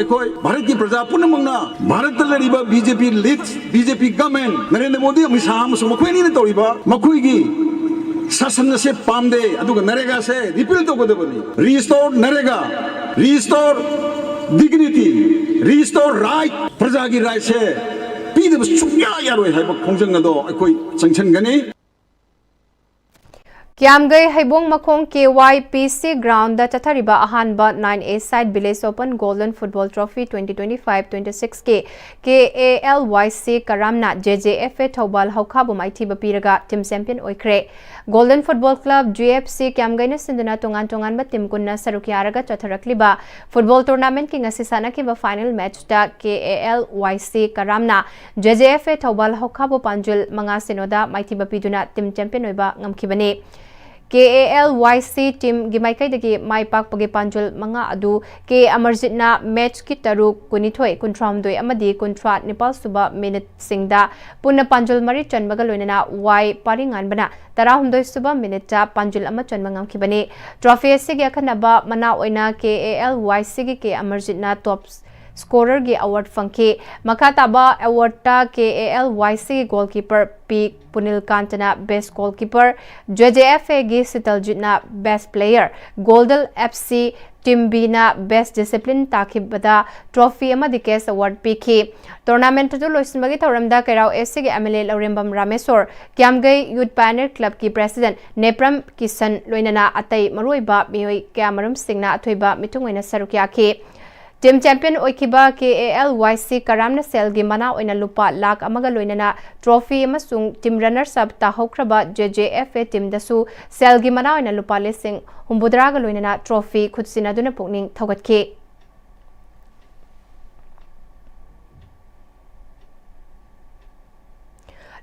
ꯑꯩꯈꯣꯏ ꯚꯥꯔꯠꯀꯤ ꯄ꯭ꯔꯖꯥ ꯄꯨꯝꯅꯃꯛꯅ ꯚꯥꯔꯠꯇ ꯂꯩꯔꯤꯕ ꯕꯤ ꯖꯦ ꯄꯤ ꯂꯤꯗ, ꯕꯤ ꯖꯦ ꯄꯤ ꯒꯚꯔꯟꯃꯦꯟꯠ, ꯅꯔꯦꯟꯗ꯭ꯔ ꯃꯣꯗꯤ, ꯑꯃꯤꯠ ꯁꯥꯍ ꯑꯃꯁꯨꯡ ꯃꯈꯣꯏ ꯑꯅꯤꯅ ꯇꯧꯔꯤꯕ ꯃꯈꯣꯏꯒꯤ ꯁꯥꯁꯟ ꯑꯁꯦ ꯄꯥꯝꯗꯦ, ꯑꯗꯨꯒ ꯅꯔꯦꯒꯥꯁꯦ ꯔꯤꯄꯤꯜ ꯇꯧꯒꯗꯕꯅꯤ꯫ Restore ꯅꯔꯦꯒꯥ, restore dignity, restore right, ꯄ꯭ꯔꯖꯥꯒꯤ ꯔꯥꯏꯠꯁꯦ ꯄꯤꯗꯕ ꯁꯨꯡꯌꯥ ꯌꯥꯔꯣꯏ ꯍꯥꯏꯕ ꯈꯣꯡꯖꯪ ꯑꯗꯣ ꯑꯩꯈꯣꯏ ꯆꯪꯁꯤꯟꯒꯅꯤ꯫ ꯀ꯭ꯌꯥꯝꯒꯩ ꯍꯩꯕꯣꯡ ꯃꯈꯣꯡ ꯀꯦ ꯋꯥꯏ ꯄꯤ ꯁꯤ ꯒ꯭ꯔꯥꯎꯟꯗ ꯆꯠꯊꯔꯤꯕ ꯑꯍꯥꯟꯕ nine A side village open golden football trophy twenty twenty five twenty ꯁꯤꯛꯁꯀꯤ K A L Y C ꯀꯔꯥꯝꯅ J J F A Thoubal ꯍꯧꯈꯥꯕꯨ ꯃꯥꯏꯊꯤꯕ ꯄꯤꯔꯒ ꯇꯤꯝ ꯆꯦꯝꯄꯤꯌꯟ ꯑꯣꯏꯈ꯭ꯔꯦ꯫ Golden football club, G F C ꯀ꯭ꯌꯥꯝꯒꯩꯅ ꯁꯤꯟꯗꯨꯅ ꯇꯣꯉꯥꯟ ꯇꯣꯉꯥꯟꯕ ꯇꯤꯝ ꯀꯨꯟꯅ ꯁꯔꯨꯛ ꯌꯥꯔꯒ ꯆꯠꯊꯔꯛꯂꯤꯕ ꯐꯨꯠꯕꯣꯜ ꯇꯣꯔꯅꯥꯃꯦꯟꯠꯀꯤ ꯉꯁꯤ ꯁꯥꯟꯅꯈꯤꯕ final ꯃꯦꯆꯇ K A L Y C ꯀꯔꯥꯝꯅ J J F A Thoubal ꯍꯧꯈꯥꯕꯨ ꯄꯥꯟꯖꯨꯜ ꯃꯉꯥ ꯁꯤꯅꯣꯗ ꯃꯥꯏꯊꯤꯕ ꯄꯤꯗꯨꯅ ꯇꯤꯝ ꯆꯦꯝꯄꯤꯌꯟ ꯑꯣꯏꯕ ꯉꯝꯈꯤꯕꯅꯤ꯫ ꯀꯦ ꯑꯦ ꯑꯦꯜ ꯋꯥꯏ ꯁꯤ ꯇꯤꯝꯒꯤ ꯃꯥꯏꯀꯩꯗꯒꯤ ꯃꯥꯏ ꯄꯥꯛꯄꯒꯤ ꯄꯥꯟꯖꯨꯜ ꯃꯉꯥ ꯑꯗꯨ ꯀꯦ ꯑꯃꯔꯖꯤꯠꯅ ꯃꯦꯆꯀꯤ ꯇꯔꯨꯛ, ꯀꯨꯟꯅꯤꯊꯣꯏ, ꯀꯨꯟꯊ꯭ꯔꯥꯍꯨꯝꯗꯣꯏ ꯑꯃꯗꯤ ꯀꯨꯟꯊ꯭ꯔꯥ ꯅꯤꯄꯥꯜ ꯁꯨꯕ ꯃꯤꯅꯤꯠꯁꯤꯡꯗ ꯄꯨꯟꯅ ꯄꯥꯟꯖꯨꯜ ꯃꯔꯤ ꯆꯟꯕꯒ ꯂꯣꯏꯅꯅ ꯋꯥꯏ ꯄꯥꯔꯤꯉꯥꯟꯕꯅ ꯇꯔꯥꯍꯨꯝꯗꯣꯏ ꯁꯨꯕ ꯃꯤꯅꯤꯠꯇ ꯄꯥꯟꯖꯨꯜ ꯑꯃ ꯆꯟꯕ ꯉꯝꯈꯤꯕꯅꯤ꯫ ꯇ꯭ꯔꯣꯐꯤ ꯑꯁꯤꯒꯤ ꯑꯈꯟꯅꯕ ꯃꯅꯥ ꯑꯣꯏꯅ ꯀꯦ ꯑꯦ ꯑꯦꯜ ꯋꯥꯏ ꯁꯤꯒꯤ ꯀꯦ ꯑꯃꯔꯖꯤꯠꯅ ꯇꯣꯞ ꯁ꯭ꯀꯣꯔꯔꯒꯤ ꯑꯦꯋꯥꯔꯗ ꯐꯪꯈꯤ꯫ ꯃꯈꯥ ꯇꯥꯕ ꯑꯦꯋꯥꯔꯗꯇ ꯀꯦ ꯑꯦ ꯑꯦꯜ ꯋꯥꯏ ꯁꯤꯒꯤ ꯒꯣꯜꯀꯤꯄꯔ ꯄꯤ ꯄꯨꯅꯤꯜꯀꯥꯟꯇꯅ ꯕꯦꯁ ꯒꯣꯜꯀꯤꯄꯔ, ꯖꯦ ꯖꯦ ꯑꯦꯐ ꯑꯦꯒꯤ ꯁꯤꯇꯜꯖꯤꯠꯅ ꯕꯦꯁ ꯄ꯭ꯂꯦꯌꯔ, ꯒꯣꯜꯗꯜ ꯑꯦꯐ ꯁꯤ ꯇꯤꯝ ꯕꯤꯅ ꯕꯦꯁ ꯗꯤꯁꯤꯄ꯭ꯂꯤꯟ ꯇꯥꯈꯤꯕꯗ ꯇ꯭ꯔꯣꯐꯤ ꯑꯃꯗꯤ ꯀꯦꯁ ꯑꯦꯋꯥꯔꯗ ꯄꯤꯈꯤ꯫ ꯇꯣꯔꯅꯥꯃꯦꯟꯠ ꯑꯗꯨ ꯂꯣꯏꯁꯤꯟꯕꯒꯤ ꯊꯧꯔꯝꯗ ꯀꯩꯔꯥꯎ ꯑꯦꯁ ꯁꯤꯒꯤ ꯑꯦꯝ ꯑꯦꯜ ꯑꯦ ꯂꯧꯔꯦꯝꯕꯝ ꯔꯥꯃꯦꯁꯣꯔ, ꯀ꯭ꯌꯥꯝꯒꯩ ꯌꯨꯠ ꯄꯥꯏꯑꯣꯅꯤꯌꯔ ꯀ꯭ꯂꯕꯀꯤ ꯄ꯭ꯔꯦꯁꯤꯗꯦꯟꯠ ꯅꯦꯄ꯭ꯔꯝ ꯀꯤꯁꯟ, ꯂꯣꯏꯅꯅ ꯑꯇꯩ ꯃꯔꯨꯑꯣꯏꯕ ꯃꯤꯑꯣꯏ ꯀꯌꯥꯃꯔꯨꯝꯁꯤꯡꯅ ꯑꯊꯣꯏꯕ ꯃꯤꯊꯨꯡ ꯑꯣꯏꯅ ꯁꯔꯨꯛ ꯌꯥꯈꯤ꯫ ꯇꯤꯝ ꯆꯦꯝꯄꯤꯌꯟ ꯑꯣꯏꯈꯤꯕ ꯀꯦ ꯑꯦ ꯑꯦꯜ ꯋꯥꯏ ꯁꯤ ꯀꯔꯥꯝꯅ ꯁꯦꯜꯒꯤ ꯃꯅꯥ ꯑꯣꯏꯅ ꯂꯨꯄꯥ ꯂꯥꯈ ꯑꯃꯒ ꯂꯣꯏꯅꯅ ꯇ꯭ꯔꯣꯐꯤ ꯑꯃꯁꯨꯡ ꯇꯤꯝ ꯔꯟꯅꯔꯁ ꯑꯞ ꯇꯥꯍꯧꯈ꯭ꯔꯕ ꯖꯦ ꯖꯦ ꯑꯦꯐ ꯑꯦ ꯇꯤꯝꯗꯁꯨ ꯁꯦꯜꯒꯤ ꯃꯅꯥ ꯑꯣꯏꯅ ꯂꯨꯄꯥ ꯂꯤꯁꯤꯡ ꯍꯨꯝꯐꯨꯇꯔꯥꯒ ꯂꯣꯏꯅꯅ ꯇ꯭ꯔꯣꯐꯤ ꯈꯨꯠꯁꯤꯟꯅꯗꯨꯅ ꯄꯨꯛꯅꯤꯡ ꯊꯧꯒꯠꯈꯤ꯫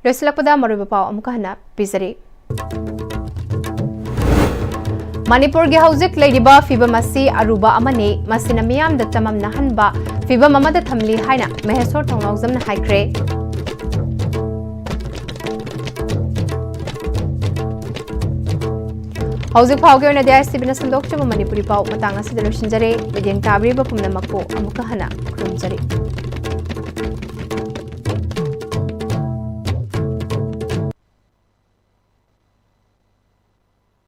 ꯂꯣꯏꯁꯤꯜꯂꯛꯄꯗ ꯃꯔꯨꯑꯣꯏꯕ ꯄꯥꯎ ꯑꯃꯨꯛꯀ ꯍꯟꯅ ꯄꯤꯖꯔꯤ꯫ ꯃꯅꯤꯄꯨꯔꯒꯤ ꯍꯧꯖꯤꯛ ꯂꯩꯔꯤꯕ ꯐꯤꯕꯝ ꯑꯁꯤ ꯑꯔꯨꯕ ꯑꯃꯅꯤ꯫ ꯃꯁꯤꯅ ꯃꯤꯌꯥꯝꯗ ꯆꯃꯝꯅꯍꯟꯕ ꯐꯤꯕꯝ ꯑꯃꯗ ꯊꯝꯂꯤ ꯍꯥꯏꯅ ꯃꯍꯦꯁꯣꯔ ꯊꯧꯅꯥꯎꯖꯝꯅ ꯍꯥꯏꯈ꯭ꯔꯦ꯫ ꯍꯧꯖꯤꯛ ꯐꯥꯎꯒꯤ ꯑꯣꯏꯅꯗꯤ ꯑꯥꯏ ꯑꯦꯁ ꯇꯤ ꯚꯤꯅ ꯁꯟꯗꯣꯛꯆꯕ ꯃꯅꯤꯄꯨꯔꯤ ꯄꯥꯎ ꯃꯇꯥꯡ ꯑꯁꯤꯗ ꯂꯣꯏꯁꯤꯟꯖꯔꯦ꯫ ꯃꯤꯠꯌꯦꯡ ꯇꯥꯕꯤꯔꯤꯕ ꯄꯨꯝꯅꯃꯛꯄꯨ ꯑꯃꯨꯛꯀ ꯍꯟꯅ ꯈꯨꯔꯨꯝꯖꯔꯤ꯫